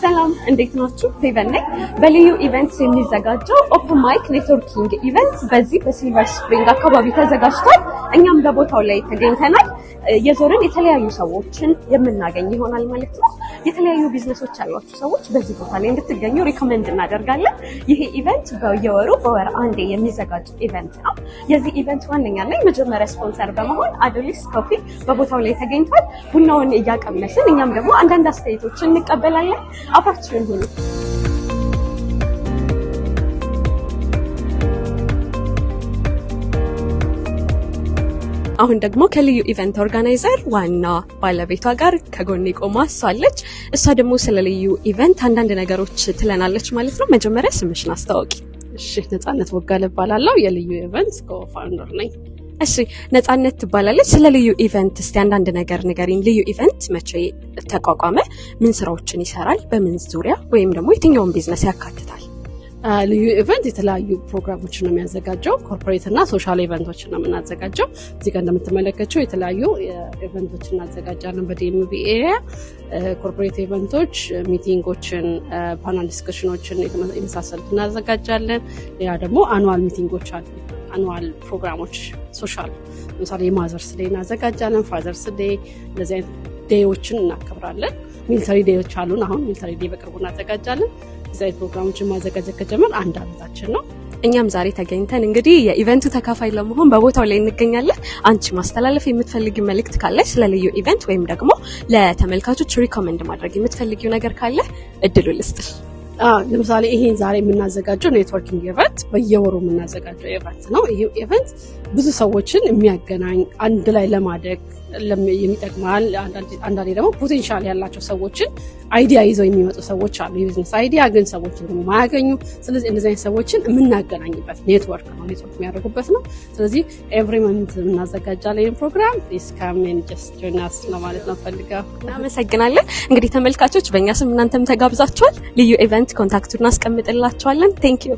ሰላም፣ እንዴት ናችሁ? ፌቨን ነኝ። በልዩ Events የሚዘጋጀው open mic networking event በዚህ በሲልቨር ስፕሪንግ አካባቢ ተዘጋጅቷል። እኛም በቦታው ላይ ተገኝተናል። እየዞርን የተለያዩ ሰዎችን የምናገኝ ይሆናል ማለት ነው። የተለያዩ ቢዝነሶች ያሏችሁ ሰዎች በዚህ ቦታ ላይ እንድትገኙ recommend እናደርጋለን። ይሄ event በየወሩ በወር አንዴ የሚዘጋጅ event ነው። የዚህ event ዋነኛና የመጀመሪያ ስፖንሰር በመሆን አዶሊስ Coffee በቦታው ላይ ተገኝቷል። ቡናውን እያቀመስን እኛም ደግሞ አንዳንድ አስተያየቶችን እንቀበላለን። አብራችሁን ሁኑ። አሁን ደግሞ ከልዩ Event organizer ዋና ባለቤቷ ጋር ከጎኔ ቆማ እሷ አለች። እሷ ደግሞ ስለ ልዩ Event አንዳንድ ነገሮች ትለናለች ማለት ነው። መጀመሪያ ስምሽን አስታውቂ። እሺ፣ ነጻነት ወጋለ እባላለሁ። የልዩ Event co-founder ነኝ። እሺ፣ ነጻነት ትባላለች። ስለ ልዩ Event እስቲ አንዳንድ ነገር ንገሪኝ። ልዩ Event መቼ ተቋቋመ? ምን ስራዎችን ይሰራል? በምን ዙሪያ ወይም ደግሞ የትኛውን ቢዝነስ ያካትታል? ልዩ Event የተለያዩ ፕሮግራሞችን ነው የሚያዘጋጀው። Corporate እና social event ኦችን ነው የምናዘጋጀው። እዚህ ጋር እንደምትመለከችው የተለያዩ event ኦችን እናዘጋጃለን። በ DMV area corporate event ኦች፣ meeting ኦችን፣ panel discussion ኦችን የመሳሰሉት እናዘጋጃለን። ሌላ ደግሞ annual meeting ኦች አሉ። Annual ፕሮግራሞች social፣ ለምሳሌ የ Mother's Day እናዘጋጃለን። Father's Day፣ እንደዚህ አይነት day ኦችን እናከብራለን። Military day ኦች አሉን። አሁን military day በቅርቡ እናዘጋጃለን። እዚህ አይነት ፕሮግራሞችን ማዘጋጀት ከጀመር አንድ አመታችን ነው። እኛም ዛሬ ተገኝተን እንግዲህ የ event ኡ ተካፋይ ለመሆን በቦታው ላይ እንገኛለን። አንቺ ማስተላለፍ የምትፈልጊው መልእክት ካለ ስለ ልዩ Event ወይም ደግሞ ለተመልካቾች recommend ማድረግ የምትፈልጊው ነገር ካለ እድሉ ልስጥሽ። ለምሳሌ ይሄን ዛሬ የምናዘጋጀው networking event በየወሩ የምናዘጋጀው event ነው። ይሄ event ብዙ ሰዎችን የሚያገናኝ፣ አንድ ላይ ለማደግ የሚጠቅማል። አንዳንዴ ደግሞ potential ያላቸው ሰዎችን idea ይዘው የሚመጡ ሰዎች አሉ። የ business idea ግን ሰዎችን ደግሞ ማያገኙ። ስለዚህ እንደዚህ አይነት ሰዎችን የምናገናኝበት ኔትወርክ ነው፣ ኔትወርክ የሚያደርጉበት ነው። ስለዚህ every month እናዘጋጃለን ይህን ፕሮግራም። Please come and just join us ለማለት ነው ፈልገው። እናመሰግናለን። እንግዲህ ተመልካቾች፣ በእኛ ስም እናንተም ተጋብዛችኋል። ልዩ Event contact ኡን እናስቀምጥላችኋለን። Thank you.